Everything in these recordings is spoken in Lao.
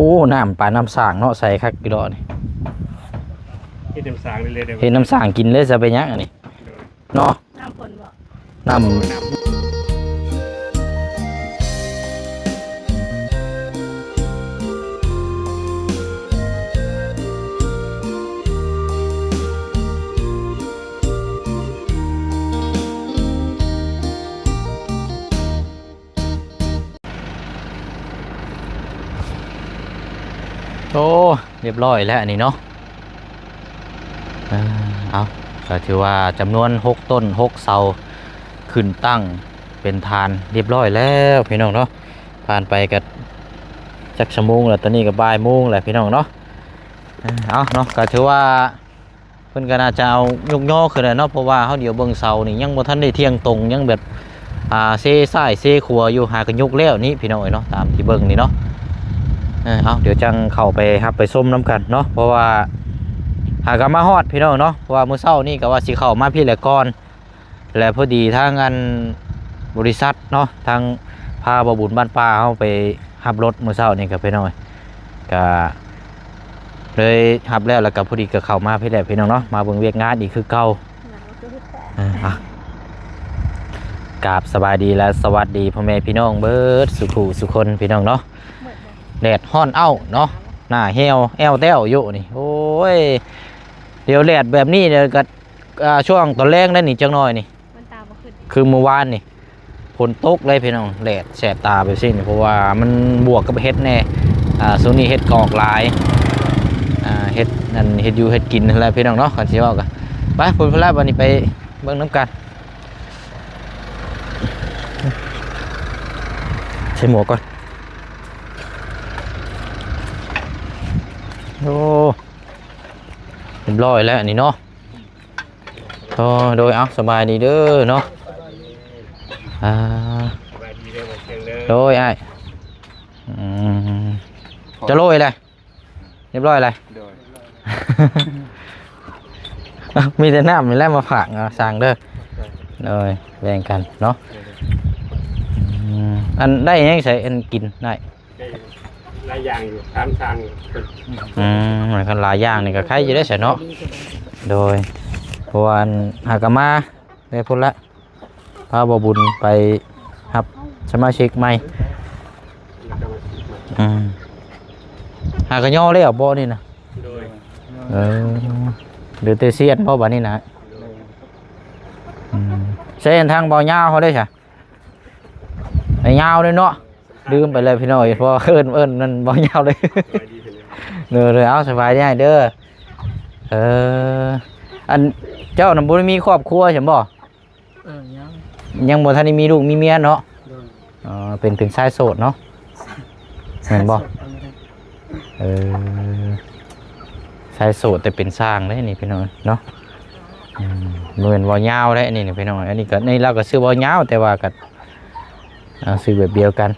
ອ້ ນ້ຳປານ້ຳສ້າງເນາະ ໃສຄັກຢູ່ດອກນີ້ ເຮັດນ້ຳສ້າງໄດ້ເລີຍເດີ ເຮັດນ້ຳສ້າງກິນເລີຍ ຈະໄປຫຍັງອັນນີ້ ໂດຍ ເນາະ ນ້ຳຝົນບໍ່ ນ້ຳ ໂອ້ ຮຽບຮ້ອຍແລ້ວອັນນີ້ເນາະ ເອີ ເອົາ ກໍຖືວ່າຈຳນວນຫົກຕົ້ນ ຫົກເສົາ ຂຶ້ນຕັ້ງເປັນຖານຮຽບຮ້ອຍແລ້ວພີ່ນ້ອງເນາະ ຜ່ານໄປກໍຈັກຊົ່ວໂມງແລ້ວ ຕອນນີ້ກໍບ່າຍໂມງແລ້ວພີ່ນ້ອງເນາະ ເອີ ເອົາເນາະ ກໍຖືວ່າ ເພິ່ນກໍໜ້າຈະເອົາຍົກຍໍຂຶ້ນແຫຼະເນາະ ເພາະວ່າເຮົາດຽວເບິ່ງເສົານີ້ຍັງບໍ່ທັນໄດ້ທ່ຽງຕົງ ຍັງແບບ ອ່າ ເຊຊ້າຍເຊຂວາຢູ່ ຫາກໍຍົກແລ້ວນີ້ພີ່ນ້ອງເອີຍເນາະ ຕາມທີ່ເບິ່ງນີ້ເນາະ ເອີ ເອົາ ດຽວຈັ່ງເຂົ້າໄປຮັບໄປຊົມນຳກັນເນາະ ເພາະວ່າຫາກໍມາຮອດພີ່ນ້ອງເນາະ ເພາະວ່າມື້ເຊົ້ານີ້ກໍວ່າຊິເຂົ້າມາພີ້ແຫຼະກ່ອນ ແລະ ພໍດີທາງອັນບໍລິສັດເນາະ ທາງພາບ່າວບຸນບ້ານປ່າເຮົາໄປຮັບລົດມື້ເຊົ້ານີ້ ກໍພີ່ນ້ອງເອີຍ ກໍເລີຍຮັບແລ້ວ ແລ້ວກໍພໍດີກໍເຂົ້າມາພີ້ແຫຼະພີ່ນ້ອງເນາະ ມາເບິ່ງວຽກງານອີກຄືເກົ່າ ເອີ ອ່ະ ກາບສະບາຍດີ ແລະ ສະຫວັດດີພໍ່ແມ່ພີ່ນ້ອງເບິດສູ່ຜູ້ສູ່ຄົນພີ່ນ້ອງເນາະ ແດດຮ້ອນເອົ້າເນາະ ໜ້າແຫ້ວແອ້ວແຕ້ວຢູ່ນີ້ ໂອ້ຍ ດຽວແດດແບບນີ້ ດຽວກໍ ອ່າ ຊ່ວງຕອນແລງໄດ້ນີ້ ຈັກໜ້ອຍນີ້ ມັນຕາບໍ່ຂຶ້ນ ຄືມື້ວານນີ້ ຝົນຕົກເລີຍພີ່ນ້ອງ ແດດແສບຕາແບບຊີ້ນີ້ ເພາະວ່າມັນບວກກັບເຫັດແດ່ ອ່າ ຊ່ວງນີ້ເຫັດກໍອອກຫຼາຍ ອ່າ ເຫັດ ອັນ ເຮັດຢູ່ເຮັດກິນຫັ້ນແຫຼະພີ່ນ້ອງເນາະ ຄັນຊິເວົ້າກໍ ໄປພຸ້ນພຸ້ນລະ ບັດນີ້ໄປເບິ່ງນຳກັນ ໃສ່ໝວກກ່ອນ ໂອ້ ຮຽບຮ້ອຍແລ້ວອັນນີ້ເນາະ ໂອ້ ໂດຍ ເອົາ ສະບາຍດີເດີເນາະ ອ່າ ສະບາຍດີເດີ ບໍ່ເຊີງເດີ ໂດຍ ອ້າຍ ອືມ ຈະໂລຍແລ້ວ ຮຽບຮ້ອຍແລ້ວ ໂດຍ ມີແຕ່ນ້ຳນີ້ແຫຼະມາຝາກ ເອົາ ສ້າງເດີ ໂດຍ ແບ່ງກັນເນາະ ໂດຍ ອືມ ອັນ ໄດ້ຫຍັງໃສ່ ອັນ ກິນໄດ້ ໄດ້ຫຼາຍຢ່າງຢູ່ ຖາມຊ່າງ ອືມ ຄັນຫຼາຍຢ່າງນີ້ກໍໄຄຢູ່ເດ້ຊະເນາະ ໂດຍ ເພາະວ່າ ອັນ ຫາກໍມາໄດ້ພຸ້ນລະ ພາບ່າວບຸນໄປຮັບສະມາຊິກໃໝ່ ອືມ ຫາກໍຍໍແລ້ວບໍ່ນີ້ນະ ໂດຍ ເອີ ເຫຼືອແຕ່ຊຽນບໍ່ບັດນີ້ນະ ໂດຍ ອືມ ໃສ່ທາງເບົາຍາວເຮົາເດ້ຊະ ໄອ້ຍາວເດ້ເນາະ ລືມໄປແລ້ວພີ່ນ້ອງເອີຍ ເພາະວ່າເອີ້ນ ເອີ້ນນັ້ນບໍ່ຍາວເລີຍ ສະບາຍດີພີ່ນ້ອງ ເດີ ເດີ ເອົາ ສະບາຍດີອ້າຍເດີ ເອີ ອັນ ເຈົ້ານະບໍ່ໄດ້ມີຄອບຄົວຊັ້ນບໍ່? ເອີ ຍັງ ຍັງບໍ່ທັນໄດ້ມີລູກມີເມຍເນາະ ໂດຍ ອໍ ເປັນ ເປັນຊາຍໂສດເນາະ ແມ່ນບໍ່? ໂສດ ເອີ ຊາຍໂສດແຕ່ເປັນຊ່າງເດ້ນີ້ພີ່ນ້ອງເນາະ ອືມ ບໍ່ແມ່ນເວົ້າຍາວເດ້ນີ້ພີ່ນ້ອງ ອັນນີ້ກໍ ນີ້ລາວກໍຊື່ເວົ້າຍາວ ແຕ່ວ່າກໍ ອ່າ ຊື່ແບບດຽວກັນ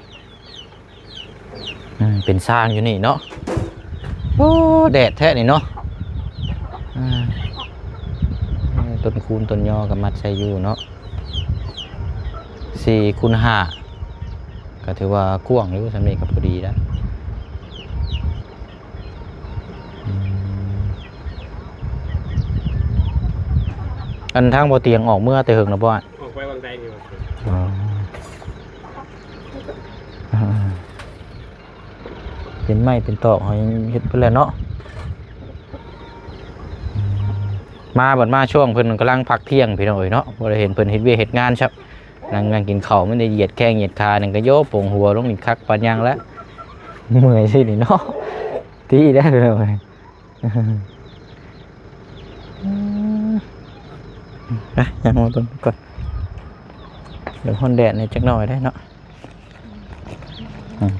ອືມ ເປັນຊ່າງຢູ່ນີ້ເນາະ ໂອ້ ແດດແທ້ນີ້ເນາະ ອ່າ ຕົ້ນຄູນຕົ້ນຍໍກໍມັດໃສ່ຢູ່ເນາະ ສີ່ຄູນຫ້າ ກໍຖືວ່າກວ້າງຢູ່ ສ່ຳນີ້ກໍພໍດີແລ້ວ ອືມ ອັນທາງບໍ່ຕຽງອອກເມືອແຕ່ເຫິງແລ້ວບໍ່? ອອກໄປວັງໄດນີ້ ອໍ ອ່າ ເປັນໄມ້ເປັນຕອກ ເຮົາຍັງເຮັດເພິ່ນແຫຼະເນາະ ມາບັດມາຊ່ວງເພິ່ນກຳລັງພັກທ່ຽງພີ່ນ້ອງເອີຍເນາະ ບໍ່ໄດ້ເຫັນເພິ່ນເຮັດວຽກເຮັດງານຊ້ຳ ນັ່ງ ນັ່ງກິນເຂົ້າ ມັນໄດ້ຢຽດແຂ້ງຢຽດຂາ ນັ້ນກໍໂຍກໂປ່ງຫົວລົງນີ້ຄັກປານຫຍັງລະ ເມື່ອຍຊິນີ້ເນາະ ຕີໄດ້ພີ່ນ້ອງເອີຍ ໄປ ຍ່າງມາເບິ່ງກ່ອນ ດຽວຮ້ອນແດດແດ່ຈັກໜ້ອຍໄດ໋ເນາະ ອືມ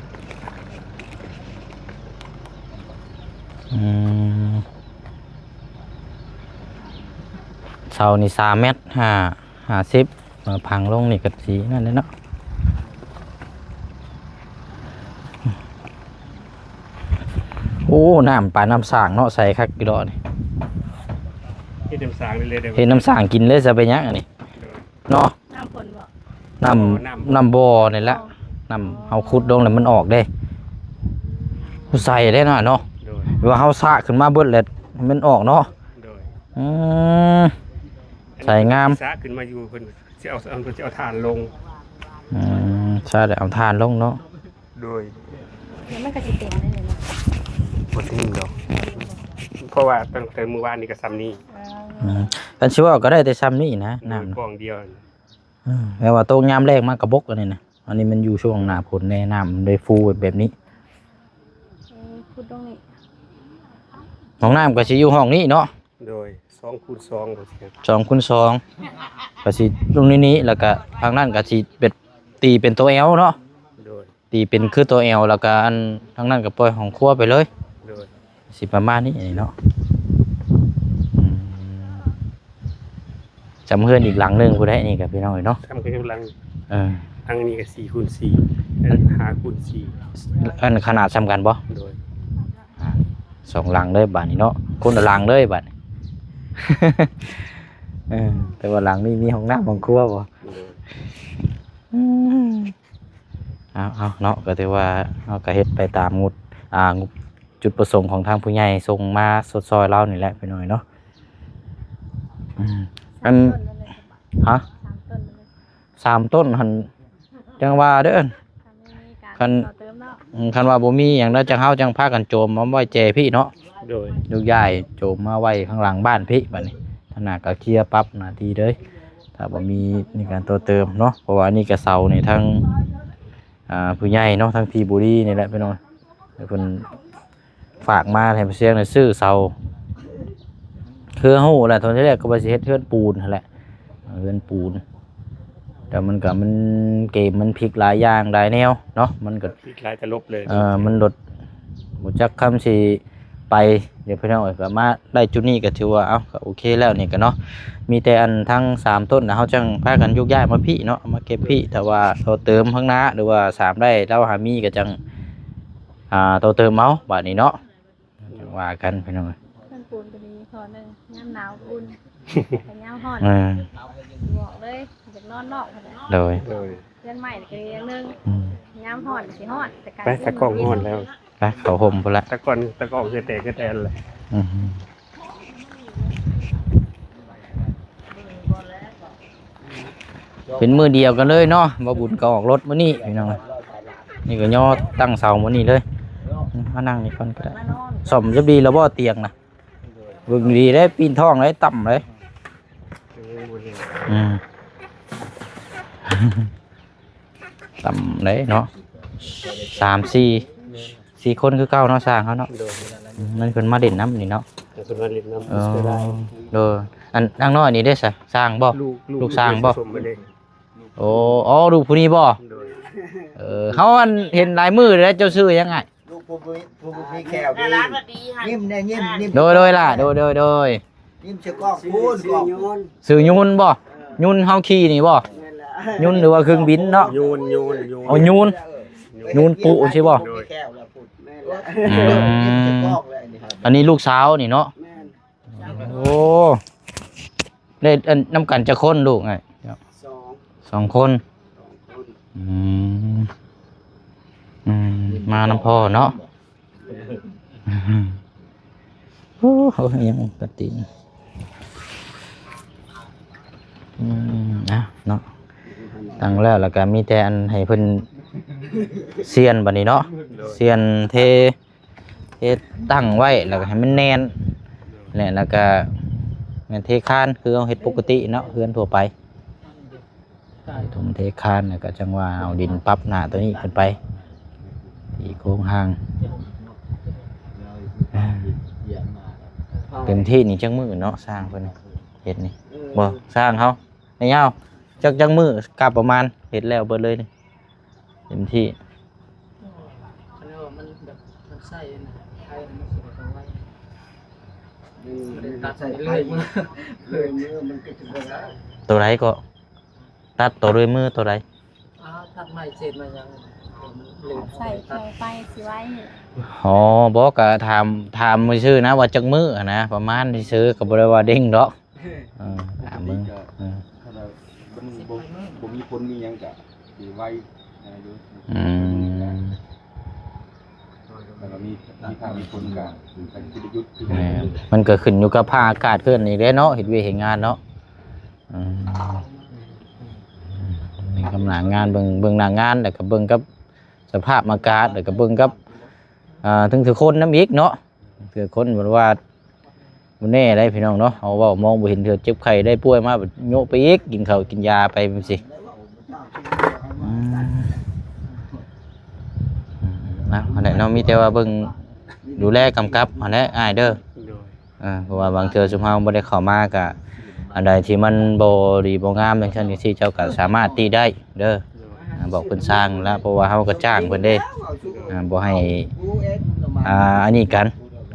ອືມ ເສົານີ້ສາມແມັດຫ້າ ຫ້າສິບ ເອີ ພັງລົງນີ້ກໍຊິນັ້ນແຫຼະເນາະ ໂອ້ ນ້ຳປານ້ຳສ້າງເນາະ ໃສຄັກຢູ່ດອກນີ້ ເຮັດນ້ຳສ້າງໄດ້ເລີຍເດີ ເຮັດນ້ຳສ້າງກິນເລີຍ ຈະໄປຫຍັງອັນນີ້ ເນາະ ນ້ຳຝົນບໍ່? ນ້ຳ ອໍ ນ້ຳ ນ້ຳບໍ່ນີ້ແຫຼະ ອໍ ນ້ຳເຮົາຂຸດລົງແລ້ວມັນອອກເດ້ ອໍ ໃສ່ໄດ້ໜ້ອຍເນາະ ໂດຍ ວ່າເຮົາສະຂຶ້ນມາເບິດແລ້ວ ໃຫ້ມັນອອກເນາະ ໂດຍ ອືມ ໃສ່ງາມ ສະຂຶ້ນມາຢູ່ ເພິ່ນຊິເອົາ ເພິ່ນຊິເອົາຖ່ານລົງ ອືມ ສະແລ້ວເອົາຖ່ານລົງເນາະ ໂດຍ ແລ້ວມັນກໍຊິເຕັມໄດ້ເລີຍເນາະ ບໍ່ເຕັມດອກ ເພາະວ່າຕັ້ງແຕ່ມື້ວານນີ້ກໍສ່ຳນີ້ ເອີ ອືມ ຄັນຊິເວົ້າກໍໄດ້ແຕ່ສ່ຳນີ້ນະ ໂດຍ ນ້ຳ ປ່ອງດຽວ ອືມ ແປວ່າຕົກຍາມແລ້ງມາກະບົກອັນນີ້ນະ ອັນນີ້ມັນຢູ່ຊ່ວງໜ້າຝົນແດ່ ນ້ຳມັນໄດ້ຟູແບບນີ້ ເອີ ຂຸດລົງນີ້ ຫ້ອງນ້ຳກໍຊິຢູ່ຫ້ອງນີ້ເນາະ ໂດຍ ສອງຄູນສອງ ສອງຄູນສອງ ກໍຊິລົງໃນນີ້ ແລ້ວກໍທາງນັ້ນກໍຊິເປັນ ຕີເປັນຕົວ L ເນາະ ໂດຍ ຕີເປັນຄືຕົວ L ແລ້ວກໍອັນທາງນັ້ນກໍປ່ອຍຫ້ອງຄົວໄປເລີຍ ໂດຍ ຊິປະມານນີ້ເນາະ ອືມ ສ່ຳເຮືອນອີກຫຼັງໜຶ່ງພຸ້ນໃດ໋ນີ້ກໍພີ່ນ້ອງເອີຍເນາະ ສ່ຳກັນກັບຫຼັງ ເອີ ຫຼັງນີ້ກໍສີ່ຄູນສີ່ ອັນຫ້າຄູນສີ່ ອັນຂະໜາດສ່ຳກັນບໍ່ ໂດຍ ອ່າ ສອງຫຼັງເລີຍບາດນີ້ເນາະ ຄົນລະຫຼັງເລີຍບາດນີ້ ເອີ ແຕ່ວ່າຫຼັງນີ້ມີຫ້ອງນ້ຳຫ້ອງຄົວບໍ່ ໂດຍ ອືມ ເອົາ ເອົາເນາະ ກໍຖືວ່າເຮົາກໍເຮັດໄປຕາມງົບ ອ່າ ງົບ ຈຸດປະສົງຂອງທາງຜູ້ໃຫຍ່ສົ່ງມາຊົດຊ່ອຍລາວນີ້ແຫຼະພີ່ນ້ອງເນາະ ອືມ ອັນ ສາມຕົ້ນນັ້ນເລີຍ ຮະ ສາມຕົ້ນນັ້ນເລີຍ ສາມຕົ້ນຫັ້ນ ຈັ່ງວ່າເດີ ຄັນ ຄັນວ່າບໍ່ມີຫຍັງແລ້ວ ຈັ່ງເຮົາຈັ່ງພາກັນໂຈມມາໄວ້ແຈພີ້ເນາະ ໂດຍ ໂຍກຍ້າຍໂຈມມາໄວ້ຂ້າງຫຼັງບ້ານພີ້ ບາດນີ້ທາງໜ້າກໍເຄຍປັບໜ້າທີ່ເລີຍ ຖ້າບໍ່ມີໃນການຕໍ່ເຕີມເນາະ ເພາະວ່າອັນນີ້ກໍເສົານີ້ທາງ ອ່າ ຜູ້ໃຫຍ່ເນາະ ທາງທີ່ບຸຣີນີ້ແຫຼະພີ່ນ້ອງ ເພິ່ນຝາກມາໃຫ້ພໍ່ຊຽງໄດ້ຊື້ເສົາ ຄືຮູ້ແຫຼະ ຕອນທີ່ແລກກໍວ່າຊິເຮັດເຮືອນປູນຫັ້ນແຫຼະ ເຮືອນປູນ ແຕ່ມັນກໍ ມັນເກມມັນພິກຫຼາຍຢ່າງຫຼາຍແນວເນາະ ມັນກໍ ຜິດຫຼາຍຕະຫຼົບເລີຍ ເອີ ມັນລົດ ບໍ່ຈັກຄຳຊິໄປ ດຽວພີ່ນ້ອງເອີຍ ກໍມາໄດ້ຈຸດນີ້ກໍຖືວ່າ ເອົ້າ ກໍໂອເຄແລ້ວນີ້ກໍເນາະ ມີແຕ່ອັນທັງສາມຕົ້ນນະ ເຮົາຈັ່ງພາກັນໂຍກຍ້າຍມາພີ້ເນາະ ມາເກັບພີ້ ຖ້າວ່າຕໍ່ເຕີມຂ້າງໜ້າ ຫຼືວ່າສາມໄດ້ ລາວຫາມີກໍຈັ່ງ ອ່າ ຕໍ່ເຕີມເອົາ ບາດນີ້ເນາະ ຈັ່ງວ່າກັນພີ່ນ້ອງເອີຍ ເຄື່ອງປູນກໍດີ ພໍໜຶ່ງ ຍາມໜາວອຸ່ນ ແຕ່ຍາມຮ້ອນ ເອີ ບອກເລີຍ ຢາກນອນນອກຫັ້ນແຫຼະ ໂດຍ ໂດຍ ເຮືອນໃໝ່ກໍດີຢ່າງໜຶ່ງ ອືມ ຍາມຮ້ອນຊິຮ້ອນ ແຕ່ການ ໄປ ຕາກ້ອງຮ້ອນແລ້ວ ໄປ ເຂົ້າຮົ່ມພຸ້ນລະ ຕາກ້ອງ ຕາກ້ອງເຮືອແຕກເຮືອແຕນແຫຼະ ອືມ ເປັນມື້ດຽວກັນເລີຍເນາະ ບ່າວບຸນກໍອອກລົດມື້ນີ້ພີ່ນ້ອງ ນີ້ກໍຍໍຕັ້ງເສົາມື້ນີ້ເລີຍ ມານັ່ງນີ້ກ່ອນກໍໄດ້ ສ້ອມຈະດີແລ້ວບໍ່ຕຽງນະ ເບິ່ງດີເດ້ ປີນທ້ອງເດ້ ຕ່ຳເດ້ ອືມ ຕ່ຳເດ້ເນາະ ສາມ ສີ່ ສີ່ຄົນຄືເກົ່າເນາະ ຊ່າງເຮົາເນາະ ໂດຍ ອືມ ມັນເພິ່ນມາຫຼິ້ນນຳນີ້ເນາະ ເພິ່ນມາຫຼິ້ນນຳ ເອີ ເສຍດາຍ ໂດຍ ອັນນາງນ້ອຍນີ້ເດ້ຊະ ຊ່າງບໍ່ ລູກ ລູກຊ່າງບໍ່ ເພິ່ນໄປສົມມາເດ້ ໂອ້ ອໍ ລູກຜູ້ນີ້ບໍ່ ໂດຍ ເອີ ເຮົາອັນເຫັນຫຼາຍມື້ແລ້ວ ເຈົ້າຊື່ຫຍັງອ້າຍ ລູກຜູ້ບໍ່ມີ ຜູ້ບໍ່ມີແຂ້ວນີ້ ຍິ້ມແດ່ ຍິ້ມ ຍິ້ມ ໂດຍ ໂດຍຫຼ້າ ໂດຍ ໂດຍ ໂດຍ ຍິ້ມໃສ່ກ້ອງພຸ້ນ ກ້ອງ ຊື່ຍູນບໍ່ ເອີ ຍູນເຮົາຂີ່ນີ້ບໍ່ ແມ່ນລະ ຍູນ ຫຼືວ່າເຄື່ອງບິນເນາະ ຍູນ ຍູນ ຍູນ ອໍ ຍູນ ເອີ ຍູນປຸຈັ່ງຊີ້ບໍ່ ໂດຍ ແມ່ນລະ ອືມ ຍິ້ມໃສ່ກ້ອງເລີຍອັນນີ້ ອັນນີ້ລູກສາວນີ້ເນາະ ແມ່ນ ໂອ້ ໄດ້ອັນນຳກັນຈັກຄົນລູກອ້າຍ ສອງ ສອງຄົນ ສອງຄົນ ອືມ ອືມ ມານຳພໍ່ເນາະ ໂອ້ ເຮົາຫຍັງກະຕິ ອືມ ເອົາເນາະ ຕັ້ງແລ້ວ ແລ້ວກະມີແຕ່ອັນໃຫ້ເພິ່ນຊຽນບັດນີ້ເນາະ ໂດຍ ຊຽນເທ ເຮັດຕັ້ງໄວ້ ແລ້ວກໍໃຫ້ມັນແໜ້ນ ແຫຼະ ແລ້ວກໍແມ່ນເທຄານ ຄືເຮົາເຮັດປົກກະຕິເນາະ ເຮືອນທົ່ວໄປ ເທຖົມເທຄານ ແລ້ວກໍຈັ່ງວ່າເອົາດິນປັບໜ້າຕົວນີ້ຂຶ້ນໄປ ທີ່ໂຄງຮ່າງ ເຕັມທີ່ນີ້ຈັກມື້ເນາະ ຊ່າງເພິ່ນເຮັດນີ້ ບໍ່ ຊ່າງເຮົາ ໄອ້ຍາວ ຈັກ ຈັກມື້ກະປະມານເຮັດແລ້ວເບິດເລີຍນີ້ ເຕັມທີ່ ຄັນວ່າມັນແບບມັນໃຊ້ນະ ໄທມັນຊິບໍ່ໄວ ມັນຕັດໃຊ້ເລື່ອຍມື ເລື່ອຍມືມັນກໍຈະບໍ່ໄດ້ ໂຕໃດກໍ ຕັດໂຕເລື່ອຍມືໂຕໃດ ອ່າ ຕັດໄມ້ເສດໄມ້ຫຍັງ ໃຊ້ເຄື່ອງໄຟຊິໄວ ອໍ ບໍ່ ກະຖາມ ຖາມຊື່ໆນະວ່າຈັກມື້ຫັ້ນນະ ປະມານຊື່ໆ ກໍບໍ່ໄດ້ວ່າເລັ່ງດອກ. ເອີ ຖາມເບິ່ງ ເອີ ຄັນວ່າມັນບໍ່ ບໍ່ມີຝົນມີຫຍັງກະຊິໄວ ອືມ ແລ້ວກໍມີ ມີທາງມີຜົນການ ແມ່ນ ມັນກໍຂຶ້ນຢູ່ກັບພາກອາກາດເຮືອນນີ້ແຫຼະເນາະ ເຮັດວຽກເຮັດງານເນາະ. ອືມ ນີ້ກຳລັງງານ ເບິ່ງ ເບິ່ງໜ້າງານ ແລ້ວກໍເບິ່ງກັບສະພາບອາກາດ ແລ້ວກໍເບິ່ງກັບ ອ່າ ເຖິງ ເຖິງຄົນນຳອີກເນາະ. ຄືຄົນ ເພິ່ນວ່າບໍ່ແນ່ໄດ໋ພີ່ນ້ອງເນາະ, ເຮົາເວົ້າມອງບໍ່ເຫັນ ເທື່ອເຈັບໄຂ້ໄດ້ປ່ວຍມາ ໂຍະໄປອີກ ກິນເຂົ້າກິນຢາໄປຈັ່ງຊີ້. ອືມ ເອົາ ອັນນັ້ນເນາະ ມີແຕ່ວ່າເບິ່ງ ດູແລກຳກັບຫັ້ນແຫຼະອ້າຍເດີ. ໂດຍ ເອີ ເພາະວ່າບາງເທື່ອຊຸມເຮົາບໍ່ໄດ້ເຂົ້າມາ ກະອັນໃດທີ່ມັນບໍ່ດີບໍ່ງາມຈັ່ງຊັ້ນຈັ່ງຊີ້ ເຈົ້າກໍສາມາດຕິໄດ້ເດີ. ອ່າ ບອກເພິ່ນຊ່າງລະ ເພາະວ່າເຮົາກໍຈ້າງເພິ່ນເດ້. ອ່າ ບໍ່ໃຫ້ ອ່າ ອັນນີ້ກັນ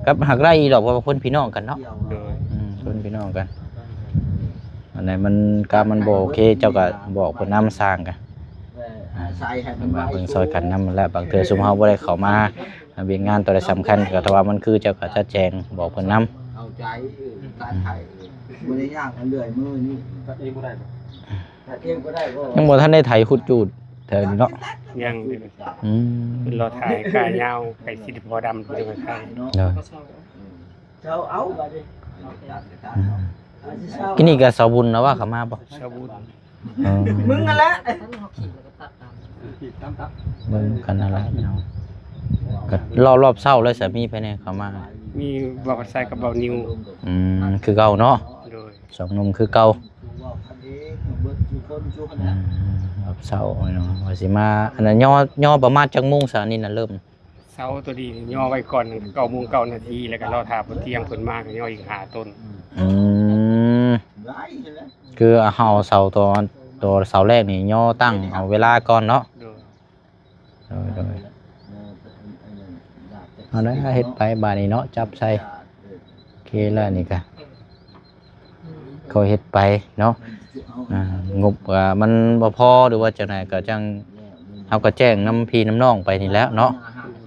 ກັບຫາກໄດ້ອີ່ດອກ ເພາະວ່າຄົນພີ່ນ້ອງກັນເນາະ. ໂດຍ ອືມ ຄົນພີ່ນ້ອງກັນ ອັນໃດມັນ ກະມັນບໍ່ໂອເຄ ເຈົ້າກໍບອກເພິ່ນນຳ ຊ່າງກະ ອ່າ ເບິ່ງຊ່ອຍກັນນຳແຫຼະ. ບາງເທື່ອຊຸມເຮົາບໍ່ໄດ້ເຂົ້າມາ ວຽກງານຕົວໃດສຳຄັນ ກໍຖ້າວ່າມັນຄື ເຈົ້າກໍຈັດແຈງບອກເພິ່ນນຳ. ເຂົ້າໃຈ ເອີ ການໄຖ ບໍ່ໄດ້ຍາກ ອັນເລື່ອຍມືນີ້ ຕັດເອງບໍ່ໄດ້ບໍ່? ຍັງບໍ່ທັນໄດ້ໄຖ ຂຸດຈູດແຖວນີ້ເນາະ. ຍັງເດ. ອືມ ເພິ່ນລໍຖ່າຍກ້າຍາວ ໃກ້ຊິໄດ້ພໍດຳ ເພິ່ນຈັ່ງມາຖ່າຍ. ໂດຍ ເຈົ້າເອົາບາດນີ້ ອືມ ກິນນີ້ກໍສາວບຸນນະວ່າເຂົາມາບໍ່? ສາວບຸນ ເອີ ມຶງຫັ້ນແຫຼະ ເບິ່ງກັນຫັ້ນແຫຼະເນາະ. ກໍລອບ ລອບເຊົ້າແລ້ວ ສາມີໃຜແດ່ເຂົ້າມາ? ມີບ່າວພັດໄຊກັບບ່າວນິວ. ອືມ ຄືເກົ່າເນາະ. ໂດຍ ສອງໜຸ່ມຄືເກົ່າ. ອືມ ຮອບເຊົ້າເນາະ ວ່າຊິມາ ອັນນັ້ນຍໍ ຍໍປະມານຈັກໂມງຊະ? ອັນນີ້ນະເລີ່ມ ເຊົ້າໂຕນີ້ຍໍໄວ້ກ່ອນ ເກົ້າໂມງເກົ້ານາທີ ແລ້ວກໍລໍຖ້າພໍ່ຕຽງເພິ່ນມາ ກໍຍໍອີກຫ້າຕົ້ນ. ອືມ ຄືເຮົາເຊົ້າຕອນ ຕອນເຊົ້າແລກນີ້ຍໍຕັ້ງເອົາເວລາກ່ອນເນາະ. ໂດຍ ໂດຍ ໂດຍ ເອົາລະ ເຮັດໄປບາດນີ້ເນາະ ຈັບໃສ່ ໂອເຄລະ ນີ້ກະ ກໍເຮັດໄປເນາະ. ອ່າ ງົບກໍມັນບໍ່ພໍ ຫຼືວ່າຈັ່ງໃດກໍຈັ່ງ ເຮົາກໍແຈ້ງນຳພີ່ນຳນ້ອງໄປນີ້ແຫຼະເນາະ.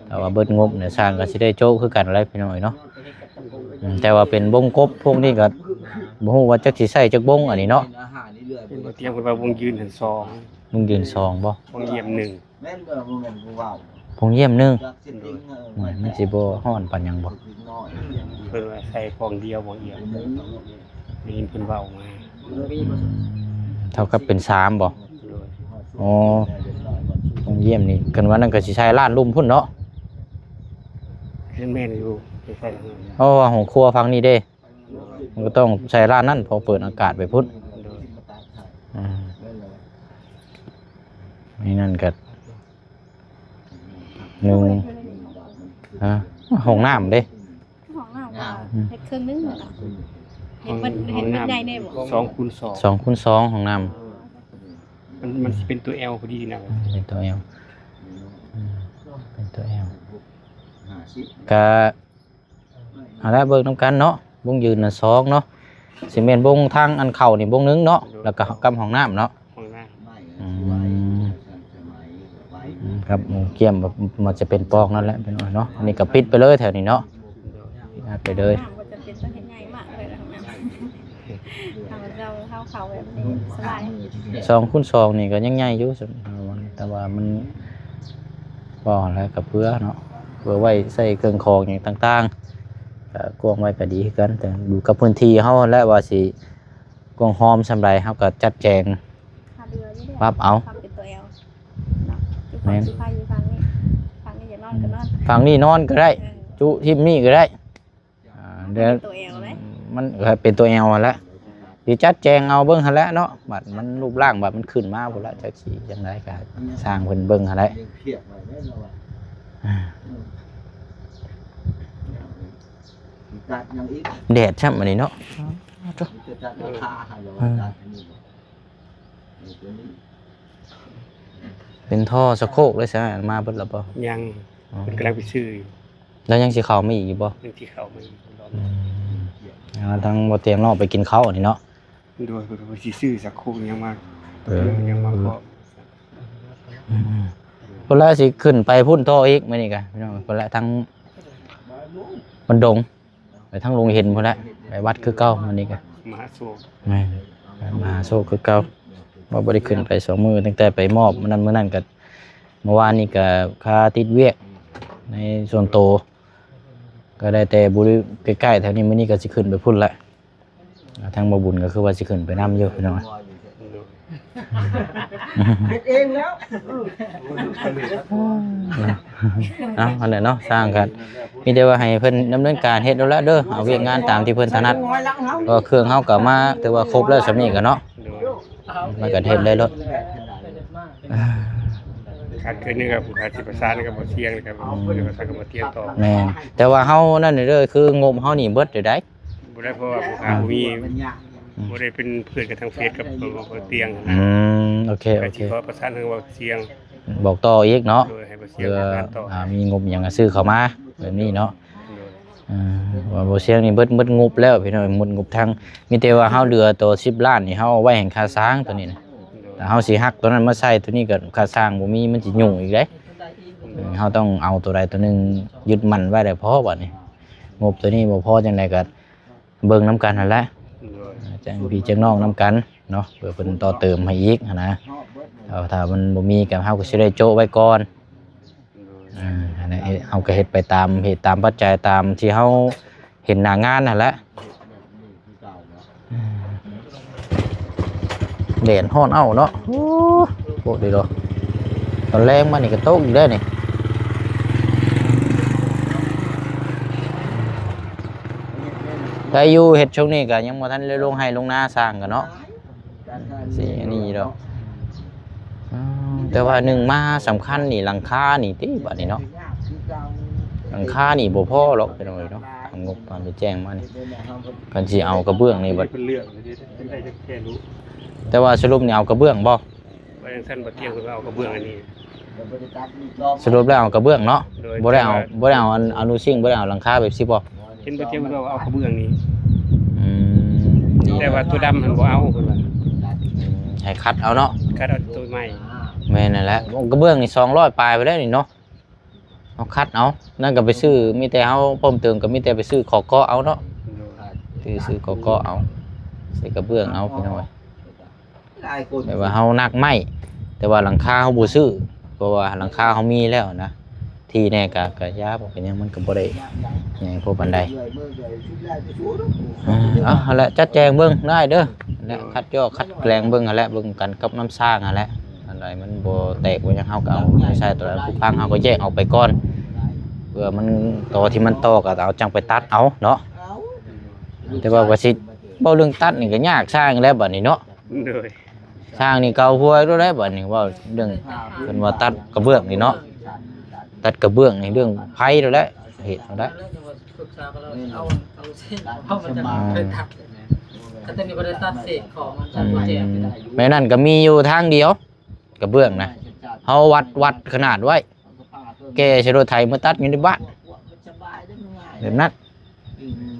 ຖ້າວ່າເບິດງົບນີ້ ຊ່າງກໍຊິໄດ້ໂຈະຄືກັນແຫຼະພີ່ນ້ອງເອີຍເນາະ. ອືມ ແຕ່ວ່າເປັນວົງກົບພວກນີ້ກໍບໍ່ຮູ້ວ່າຈັກຊິໃຊ້ຈັກວົງ ອັນນີ້ເນາະ. ເພິ່ນບໍ່ຕຽງ ເພິ່ນວ່າວົງຢືນຫັ້ນສອງ ວົງຢືນສອງບໍ່? ວົງຢ້ຽມໜຶ່ງ. ແມ່ນບໍ່? ບໍ່ແມ່ນຜູ້ເວົ້າ ຜົງຢ້ຽມໜຶ່ງ. ໂດຍ ໂອ້ຍ ມັນຊິບໍ່ຮ້ອນປານຫຍັງບໍ່? ເພິ່ນວ່າໃສ່ຟອງດຽວ ບໍ່ຢ້ຽມ ໄດ້ຍິນເພິ່ນເວົ້າມາ. ອືມ ເທົ່າກັບເປັນສາມບໍ່? ໂດຍ ອໍ ຜົງຢ້ຽມນີ້ ຄັນວ່ານັ້ນກໍຊິໃສ່ລ້ານລຸ່ມພຸ້ນເນາະ. ແມ່ນຢູ່ ໃສ່ ເພາະວ່າຫ້ອງຄົວຝັ່ງນີ້ເດ້ ມັນກໍຕ້ອງໃສ່ລ້ານນັ້ນ ເພາະເປີດອາກາດໄປພຸ້ນ. ໂດຍ ອ່າ ໃນນັ້ນກໍໜຶ່ງ ຮະ ຫ້ອງນ້ຳເດ້ ຫ້ອງນ້ຳກໍ ອືມ ເຮັດເຄິ່ງໜຶ່ງຫັ້ນນະ ເຮັດເບິດ ຫ້ອງ ເຮັດເບິດໃຫຍ່ແດ່ບໍ່? ສອງຄູນສອງ ສອງຄູນສອງ ຫ້ອງນ້ຳ. ມັນ ມັນຊິເປັນຕົວແອວພໍດີນະ ເປັນຕົວແອວ ອືມ ເປັນຕົວແອວ ກະ ເອົາລະ ເບິ່ງນຳກັນເນາະ. ວົງຢືນນະສອງເນາະ ຊິແມ່ນວົງທາງອັນເຂົ້ານີ້ວົງໜຶ່ງເນາະ. ໂດຍ ແລ້ວກໍກັບຫ້ອງນ້ຳເນາະ ຫ້ອງນ້ຳ. ອືມ ອືມ ຄັບ ໝູກຽມ ມັນຈະເປັນປອກນັ້ນແຫຼະພີ່ນ້ອງເນາະ. ອັນນີ້ກໍປິດໄປເລີຍແຖວນີ້ເນາະ ໂດຍ ປິດໄປເລີຍ. ຫ້ອງນ້ຳບໍ່ຈຳເປັນຕ້ອງເຮັດໃຫຍ່ມາກເລີຍນະ ຫ້ອງນ້ຳ ເຮົາ ເຮົາເຂົ້າແບບນີ້ສະບາຍ. ສອງຄູນສອງນີ້ກໍຍັງໃຫຍ່ຢູ່ ແຕ່ວ່າມັນ ເວົ້າແລ້ວກໍເພື່ອເນາະ ເພື່ອໄວ້ໃສ່ເຄື່ອງຂອງຫຍັງຕ່າງໆ ກໍກວ້າງໄວ້ກໍດີຄືກັນ ແຕ່ຢູ່ກັບພື້ນທີ່ເຮົາຫັ້ນແຫຼະ ວ່າຊິກວ້າງຫອມສ່ຳໃດ ເຮົາກໍຈັດແຈງ ຫາເດືອຢູ່ເດ້ ປັບເອົາ ຄວາມເປັນຕົວແອວເນາະ. ແມ່ນ ຢູ່ຝັ່ງນີ້ ຝັ່ງນີ້ຢາກນອນກໍນອນ ຝັ່ງນີ້ນອນກໍໄດ້ ເອີ ຈຸທິ່ມນີ້ກໍໄດ້. ອ່າ ເປັນຕົວແອວເລີຍ ມັນເປັນຕົວແອວຫັ້ນແຫຼະ ຊິຈັດແຈງເອົາເບິ່ງຫັ້ນແຫຼະເນາະ. ບັດມັນຮູບຮ່າງ ບັດມັນຂຶ້ນມາພຸ້ນລະ ຈັກຊິຈັ່ງໃດກໍຊ່າງເພິ່ນເບິ່ງຫັ້ນແຫຼະ. ອ່າ ແດດຊ້ຳອັນນີ້ເນາະ ເປັນທໍ່ສະໂຄກເລີຍຊະ ມາເບິດແລ້ວບໍ່? ຍັງ ອໍ ເພິ່ນກຳລັງໄປຊື້ຢູ່. ແລ້ວຍັງຊິເຂົ້າມາອີກຢູ່ບໍ່? ຍັງຊິເຂົ້າມາອີກ. ອືມ ອ່າ ທາງບໍ່ຕຽງເນາະ ໄປກິນເຂົ້ານີ້ເນາະ. ໂດຍ ເພິ່ນວ່າຊິຊື້ສະໂຄກຫຍັງມາ ເອີ ຫຍັງມາເພາະ ອືມ ເພິ່ນລະຊິຂຶ້ນໄປພຸ້ນຕໍ່ອີກມື້ນີ້ກະ ພີ່ນ້ອງ. ເພິ່ນລະທາງບ້ານດົງ ໄປທາງດົງເຫັນພຸ້ນແຫຼະ ໄປວັດຄືເກົ່າມື້ນີ້ກະ ມະຫາໂຊກ. ແມ່ນ ໄປມະຫາໂຊກຄືເກົ່າ ວ່າບໍ່ໄດ້ຂຶ້ນໄປສອງມື້ ຕັ້ງແຕ່ໄປມອບມື້ນັ້ນ ມື້ນັ້ນກະ ເມື່ອວານນີ້ກະຄາຕິດວຽກໃນສ່ວນໂຕ ກໍໄດ້ແຕ່ບໍລິເວນໃກ້ໆແຖວນີ້ ມື້ນີ້ກໍຊິຂຶ້ນໄປພຸ້ນແຫຼະ. ອ່າ ທາງບໍ່ບຸນກໍຄືວ່າຊິຂຶ້ນໄປນຳຢູ່ພີ່ນ້ອງ. ເຮັດເອງແລ້ວ. ເອົາ ອັນນັ້ນເນາະ ຊ່າງກັນ ມີແຕ່ວ່າໃຫ້ເພິ່ນດຳເນີນການເຮັດໂລດແຫຼະເດີ ເອົາວຽກງານຕາມທີ່ເພິ່ນຖະໜັດ. ກໍເຄື່ອງເຮົາກໍມາຖືວ່າຄົບແລ້ວ ສ່ຳນີ້ກໍເນາະ ມັນກໍເຮັດໄດ້ໂລດ. ຂາດເຂີນນີ້ກໍ ຜູ້ຂາດຊິປະສານກັບບໍ່ທ່ຽງ ກັບເພິ່ນປະສານກັບບໍ່ທ່ຽງຕໍ່. ແມ່ນ ແຕ່ວ່າເຮົານັ້ນເດີ ຄືງົບເຮົານີ້ເບິດຢູ່ໃດ. ບໍ່ໄດ້ ເພາະວ່າຜູ້ຂາດບໍ່ມີ ອືມ ບໍ່ໄດ້ເປັນເພື່ອນກັນທາງເຟສກັບບໍ່ທ່ຽງ. ອືມ ໂອເຄ ໂອເຄ ກໍຊິຂໍປະສານທາງບໍ່ທ່ຽງ ບອກຕໍ່ອີກເນາະ. ໂດຍ ໃຫ້ບໍ່ທ່ຽງ ເພື່ອ ປະສານຕໍ່ ອ່າ ມີງົບຫຍັງກໍຊື້ເຂົ້າມາແບບນີ້ເນາະ. ໂດຍ ອ່າ ວ່າບໍ່ທ່ຽງນີ້ເບິດ ເບິດງົບແລ້ວພີ່ນ້ອງ ໝົດງົບທັງ ມີແຕ່ວ່າເຮົາເຫຼືອຕໍ່ສິບລ້ານນີ້ ເຮົາເອົາໄວ້ໃຫ້ຄ່າສ້າງຕົວນີ້ນະ. ໂດຍ ຖ້າເຮົາຊິຫັກຕົວນັ້ນມາໃສ່ຕົວນີ້ ກໍຄ່າສ້າງບໍ່ມີ ມັນຊິຫຍຸ້ງອີກເດ້. ໂດຍ ເອີ ເຮົາຕ້ອງເອົາຕົວໃດຕົວໜຶ່ງຍຶດໝັ້ນໄວ້ແລ້ວພໍບັດນີ້. ງົບຕົວນີ້ບໍ່ພໍຈັ່ງໃດກໍເບິ່ງນຳກັນຫັ້ນແຫຼະ. ໂດຍ ແຈ້ງພີ່ແຈ້ງນ້ອງນຳກັນເນາະ ເພື່ອເພິ່ນຕໍ່ເຕີມໃຫ້ອີກຫັ້ນນະ. ເອົາ ຖ້າມັນບໍ່ມີກໍ ເຮົາກໍຊິໄດ້ໂຈະໄວ້ກ່ອນ. ໂດຍ ອ່າ ອັນນັ້ນເຮັດ ເຮົາກໍເຮັດໄປຕາມເຫດຕາມປັດໄຈ ຕາມທີ່ເຮົາເຫັນໜ້າງານຫັ້ນແຫຼະ. ແດດຮ້ອນເອົ້າເນາະ. ໂອ້ ໂພດເດເນາະ ຕອນແລງມານີ້ກໍຕົກອີກແລ້ວນີ້. ໄດ້ຢູ່ ເຮັດຊ່ວງນີ້ກໍຍັງບໍ່ທັນໄດ້ລົງໄຮ່ລົງນາ ຊ່າງກໍເນາະ. ຊິອັນນີ້ດອກ. ອືມ ແຕ່ວ່າໜຶ່ງມາສຳຄັນນີ້ ຫຼັງຄານີ້ຕິ ບັດນີ້ເນາະ ຫຼັງຄານີ້ບໍ່ພໍດອກ ພີ່ນ້ອງເອີຍເນາະ. ຕາມງົບຕາມທີ່ແຈ້ງມານີ້ ຄັນຊິເອົາກະເບື້ອງນີ້ບັດ ເປັນເລື່ອງ ເປັນໄດ້ແທ້ໆ ແຕ່ວ່າສະຫຼຸບນີ້ເອົາກະເບື້ອງບໍ່? ວ່າຈັ່ງຊັ້ນ ບໍ່ທ່ຽງ ເພິ່ນວ່າເອົາກະເບື້ອງອັນນີ້. ສະຫຼຸບແລ້ວເອົາກະເບື້ອງເນາະ. ໂດຍ ບໍ່ໄດ້ເອົາ ແຕ່ວ່າ ບໍ່ໄດ້ເອົາອະນຸຊິງ ບໍ່ໄດ້ເອົາຫຼັງຄາແບບຊີ້ບໍ່? ເຫັນບໍ່ທ່ຽງເພິ່ນວ່າເອົາກະເບື້ອງນີ້. ອືມ ແຕ່ວ່າຕົວດຳຫັ້ນບໍ່ເອົາເພິ່ນວ່າ. ອືມ ໃຫ້ຄັດເອົາເນາະ ຄັດເອົາຕົວໃໝ່. ແມ່ນນັ້ນແຫຼະ ກະເບື້ອງນີ້ສອງຮ້ອຍປາຍໄປແລ້ວນີ້ເນາະ. ເຮົາຄັດເອົາ ນັ້ນກໍໄປຊື້ ມີແຕ່ເຮົາເພີ່ມເຕີມກໍມີແຕ່ໄປຊື້ຂໍເກາະເອົາເນາະ. ໂດຍ ຊື້ ຊື້ຂໍເກາະເອົາ ໃສ່ກະເບື້ອງເອົາ ພີ່ນ້ອງເອີຍ. ແບບວ່າເຮົາໜັກໄມ້ ແຕ່ວ່າຫຼັງຄາເຮົາບໍ່ຊື້ ເພາະວ່າຫຼັງຄາເຮົາມີແລ້ວນະ. ທີ່ແນ່ກະ ກະຢ່າ ບໍ່ເປັນຫຍັງ ມັນກະບໍ່ໄດ້ຫຍັງພໍປານໃດ. ເອີ ເອົາຫັ້ນແຫຼະ ຈັດແຈງເບິ່ງໄດ້ເດີ ຫັ້ນແຫຼະ ຄັດຢອກຄັດແກງເບິ່ງຫັ້ນແຫຼະ ເບິ່ງກັນກັບນ້ຳສ້າງຫັ້ນແຫຼະ. ອັນໃດມັນບໍ່ແຕກບໍ່ຫຍັງ ເຮົາກໍເອົາໃສ່ຕົວໃດ ຜູ້ພັງເຮົາກໍແຍກອອກໄປກ່ອນ ເພື່ອມັນ ຕໍ່ທີ່ມັນຕໍ່ກໍເອົາ ຈັ່ງໄປຕັດເອົາເນາະ. ແຕ່ວ່າວ່າຊິເວົ້າເລື່ອງຕັດນີ້ກໍຍາກຊ່າງແລ້ວບັດນີ້ເນາະ. ໂດຍ ຊ່າງນີ້ເກົາຫົວໂລດແຫຼະບັດນີ້ ເວົ້າເລື່ອງ ເພິ່ນວ່າຕັດກະເບື້ອງນີ້ເນາະ ຕັດກະເບື້ອງນີ້ເລື່ອງໄພໂລດແຫຼະ ເຮັດເອົາໄດ້. ປຶກສາກັນແລ້ວ ເອົາ ເອົາເສັ້ນ ເອົາມັນຈະ ອືມ ເຄີຍຕັດ ແຕ່ນີ້ບໍ່ໄດ້ຕັດເສດຂອງມັນ ອືມ ແມ່ນັ້ນກໍມີຢູ່ທາງດຽວ ກະເບື້ອງນະ ເຮົາວັດ ວັດຂະໜາດໄວ້ ແກ່ໃສ່ລົດໄຖມາຕັດຢູ່ໃນບ້ານ ແບບນັ້ນ.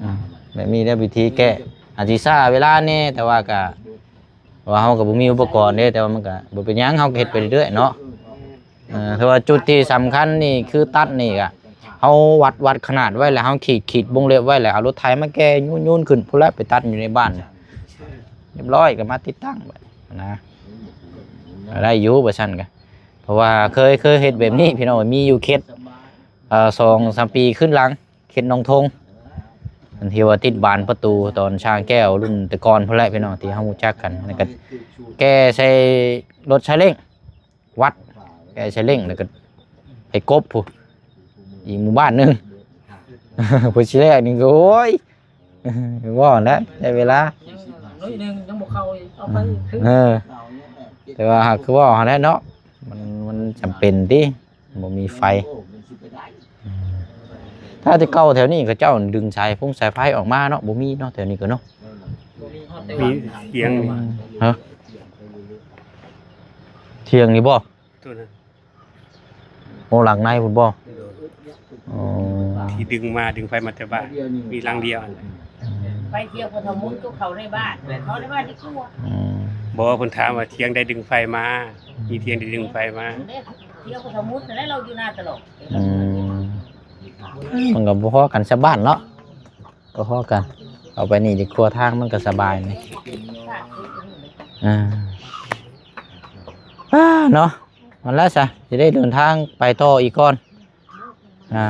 ອືມ ແບບນີ້ແຫຼະວິທີແກ້ ອາດຊິຊ້າເວລາແດ່ ແຕ່ວ່າກະ ວ່າເຮົາກໍບໍ່ມີອຸປະກອນເດ້ ແຕ່ວ່າມັນກໍບໍ່ເປັນຫຍັງ ເຮົາກໍເຮັດໄປເລື້ອຍໆເນາະ. ເອີ ແຕ່ວ່າຈຸດທີ່ສຳຄັນນີ້ຄືຕັດນີ້ກະ ເຮົາວັດ ວັດຂະໜາດໄວ້ແລ້ວ ເຮົາຂີດ ຂີດວົງເລັບໄວ້ແລ້ວ ເອົາລົດໄຖມາແກ່ ໂຍນໆຂຶ້ນພຸ້ນແຫຼະ ໄປຕັດຢູ່ໃນບ້ານ ຮຽບຮ້ອຍກໍມາຕິດຕັ້ງບັດນະ. ໄດ້ຢູ່ວ່າຊັ້ນກະ ເພາະວ່າເຄີຍ ເຄີຍເຮັດແບບນີ້ພີ່ນ້ອງ ມີຢູ່ເຂດ ເອີ ສອງສາມປີຂຶ້ນຫຼັງ ເຂດໜອງທົງ ອັນທີ່ວ່າຕິດບານປະຕູຕອນຊ່າງແກ້ວລຸ້ນແຕ່ກ່ອນພຸ້ນແຫຼະພີ່ນ້ອງ ທີ່ເຮົາຮູ້ຈັກກັນ ແລ້ວກໍແກ່ໃສ່ລົດຊາເລ້ງ ວັດ ແກ່ໃສ່ເລັ່ງ ແລ້ວກໍໄປກົບພຸ້ນ ອີກໝູ່ບ້ານໜຶ່ງ ຜູ້ຊິແລກນີ້ກໍ ໂອ້ຍ ເວົ້າແຫຼະ ໃຊ້ເວລາ ຍັງໜ້ອຍໜຶ່ງ ຍັງບໍ່ເຂົ້າ ເອົາໄປຄື ເອີ ແຕ່ວ່າຫາກຄືເວົ້າຫັ້ນແຫຼະເນາະ ມັນ ມັນຈຳເປັນຕິ ບໍ່ມີໄຟ. ອືມ ຖ້າແຕ່ເກົ່າແຖວນີ້ເຂົາເຈົ້າດຶງສາຍຟົງສາຍໄຟອອກມາເນາະ ບໍ່ມີເນາະ ແຖວນີ້ກໍເນາະ. ມີຖຽງ ຮະ ຖຽງນີ້ບໍ່? ໂອ້ ຫຼັງໃນພຸ້ນບໍ່? ອໍ ທີ່ດຶງມາ ດຶງໄຟມາແຕ່ບ້ານ ມີຫຼັງດຽວຫັ້ນແຫຼະ. ໄປທຽງພຸດທະມຸດກັບເຂົາໃນບ້ານ ເຂົາໃນບ້ານດີກວ່າ. ອືມ ບໍ່ ເພິ່ນຖາມວ່າຖຽງໃດດຶງໄຟມາ ມີຖຽງໃດດຶງໄຟມາ ຖຽງພຸດທະມຸດຫັ້ນແຫຼະ ລາວຢູ່ນາຕະຫຼອດ. ອືມ ມັນກໍບໍ່ພໍກັນຊາວບ້ານເນາະ ບໍ່ພໍກັນ ເອົາໄປນີ້ດີກວ່າ ທາງມັນກໍສະບາຍນີ້. ອ່າ ອ່າ ເນາະ ນັ້ນແຫຼະຊະ ຊິໄດ້ເດີນທາງໄປຕໍ່ອີກກ່ອນ. ອ່າ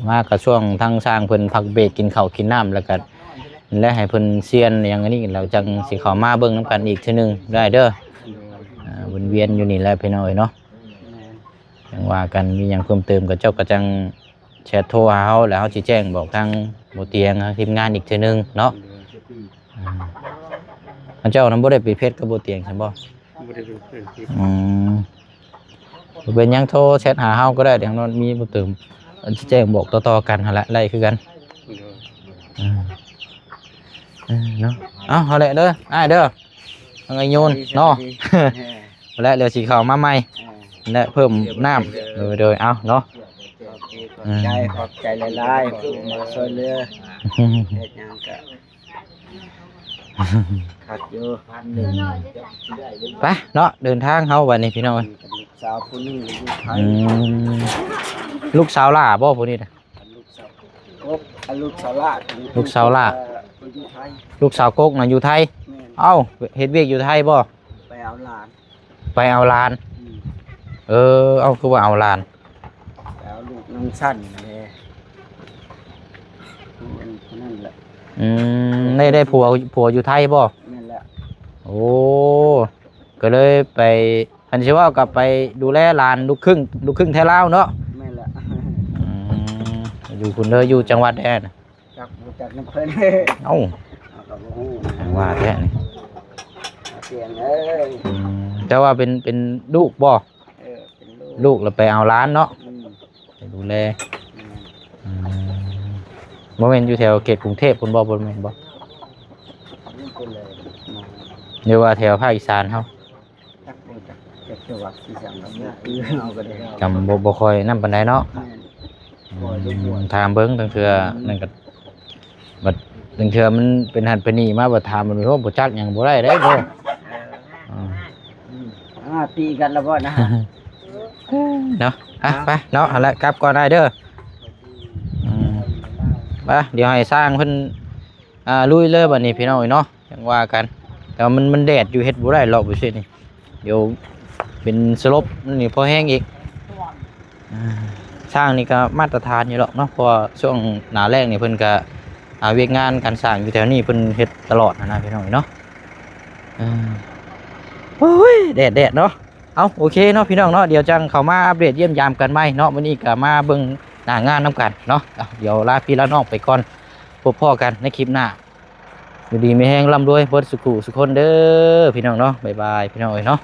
ມາກະຊ່ວງທາງຊ່າງເພິ່ນພັກເບຣກກິນເຂົ້າກິນນ້ຳ ແລ້ວກະ ແລະ ໃຫ້ເພິ່ນຊຽນຫຍັງອັນນີ້ ແລ້ວຈັ່ງຊິເຂົ້າມາເບິ່ງນຳກັນອີກເທື່ອໜຶ່ງໄດ້ເດີ. ອ່າ ວຽນໆຢູ່ນີ້ແຫຼະພີ່ນ້ອງເອີຍເນາະ. ແມ່ນ ຈັ່ງວ່າກັນ ມີຫຍັງເພີ່ມເຕີມກໍເຈົ້າກໍຈັ່ງແຊັດໂທຫາເຮົາ ແລ້ວເຮົາຊິແຈ້ງບອກທາງບໍ່ຕຽງ ທາງທີມງານອີກເທື່ອໜຶ່ງເນາະ. ອ່າ ເຈົ້ານຳບໍ່ໄດ້ໄປເພັດກັບບໍ່ຕຽງຊັ້ນບໍ່? ບໍ່ໄດ້ເປັນເພື່ອນທີ່ ອືມ ບໍ່ເປັນຫຍັງ ໂທແຊັດຫາເຮົາກໍໄດ້ ຢ່າງນ້ອຍມີບໍ່ຕື່ມ ອັນຊິແຈ້ງບອກຕໍ່ໆກັນຫັ້ນແຫຼະ ໄດ້ຄືກັນ. ໂດຍ ອືມ ເອີ ເນາະ ເອົາ ເອົາແຫຼະເດີ ອ້າຍເດີ ທາງໄອ້ໂຍນເນາະ. ແລະ ດຽວຊິເຂົ້າມາໃໝ່ ເອີ ແລະ ເພີ່ມນ້ຳ. ໂດຍ ໂດຍ ເອົາເນາະ ຂອບໃຈ ຂອບໃຈຫຼາຍໆ ຜູ້ມາຊ່ວຍເຫຼືອ ເຮັດຫຍັງກະ ຄັກຢູ່ ໄປເນາະ ເດີນທາງເຮົາບັດນີ້ພີ່ນ້ອງເອີຍ. ລູກສາວຜູ້ໜຶ່ງຢູ່ໄທ ອືມ ລູກສາວຫຼ້າບໍ່ຜູ້ນີ້ນະ? ລູກສາວກົກ ອ່າ ລູກສາວຫຼ້າ ລູກສາວຫຼ້າ ເອີ ຢູ່ໄທ ລູກສາວກົກນະຢູ່ໄທ. ແມ່ນ ເອົ້າ ເຮັດວຽກຢູ່ໄທບໍ່? ໄປເອົາຫຼານ ໄປເອົາຫຼານ ອືມ ເອີ ເອົາ ຄືວ່າເອົາຫຼານ ໄປເອົາລູກນາງຊັ້ນແຫຼະ ຜູ້ນັ້ນແຫຼະ. ອືມ ໄດ້ ໄດ້ຜົວ ຜົວຢູ່ໄທບໍ່? ແມ່ນແຫຼະ ໂອ້ ກໍເລີຍໄປ ຄັນຊິເວົ້າກໍໄປດູແລຫຼານລູກຄຶ່ງ ລູກຄຶ່ງໄທລາວເນາະ. ແມ່ນແຫຼະ ອືມ ຢູ່ພຸ້ນເດີ ຢູ່ຈັງຫວັດໃດນະ? ຈັກ ບໍ່ຈັກນຳເພິ່ນ ເອົ້າ ເຮົາກໍບໍ່ຮູ້ນະ ວ່າແທ້ນີ້ ອາ ສຽງເອີຍ. ອືມ ແຕ່ວ່າເປັນ ເປັນລູກບໍ່? ເອີ ເປັນລູກ ລູກແລ້ວໄປເອົາຫຼານເນາະ. ອືມ ໄປດູແລ ແມ່ນ ອືມ ບໍ່ແມ່ນຢູ່ແຖວເຂດກຸງເທບພຸ້ນບໍ່? ບໍ່ແມ່ນບໍ່? ຢູ່ພຸ້ນເລີຍ ຫຼືວ່າແຖວພາກອີສານເຮົາ? ຈັກບໍ່ຈັກ ຈັກຈະວ່າຄືຫຍັງ ກໍບໍ່ຄືເຮົາກໍໄດ້ ກໍບໍ່ ບໍ່ຄ່ອຍນັ້ນປານໃດເນາະ. ແມ່ນ ອືມ ຖາມເບິ່ງ ລາງເທື່ອ ອືມ ນັ້ນກໍ ບັດລາງເທື່ອມັນເປັນຫັ້ນເປັນນີ້ມາ ບັດຖາມມັນ ໂອ້ ບໍ່ຈັກຫຍັງບໍ່ໄດ້ເດ້ ໂອ້ ເອີ ອືມ ອ່າ ຕີກັນແລ້ວບໍ່ນະ ເນາະ. ອ່ະ ໄປເນາະ ຫັ້ນແຫຼະ ກັບກ່ອນອ້າຍເດີ. ອືມ ໄປ ດຽວໃຫ້ຊ່າງເພິ່ນ ອ່າ ລຸຍເລີຍບັດນີ້ພີ່ນ້ອງເອີຍເນາະ ຈັ່ງວ່າກັນ. ແຕ່ວ່າມັນ ມັນແດດຢູ່ ເຮັດບໍ່ໄດ້ເລາະໄປຊິນີ້ ດຽວເປັນສະຫຼົບ ນີ້ພໍແຮງອີກ. ອ່າ ຊ່າງນີ້ກໍມາດຕະຖານຢູ່ດອກເນາະ ເພາະວ່າຊ່ວງໜ້າແລ້ງນີ້ເພິ່ນກໍ ອ່າ ວຽກງານການສ້າງຢູ່ແຖວນີ້ເພິ່ນເຮັດຕະຫຼອດຫັ້ນນະພີ່ນ້ອງເອີຍເນາະ. ເອີ ໂອ້ຍ ແດດໆເນາະ. ເອົາ ໂອເຄເນາະພີ່ນ້ອງເນາະ ດຽວຈັ່ງເຂົ້າມາອັບເດດຢ້ຽມຢາມກັນໃໝ່ເນາະ. ມື້ນີ້ກໍມາເບິ່ງໜ້າງານນຳກັນເນາະ. ດຽວລາພີ່ລານ້ອງໄປກ່ອນ ພົບພໍ້ກັນໃນຄລິບໜ້າ. ຢູ່ດີມີແຮງ ລ່ຳລວຍເບິດສູ່ຄູ່ສູ່ຄົນເດີພີ່ນ້ອງເນາະ. ບາຍບາຍພີ່ນ້ອງເອີຍເນາະ.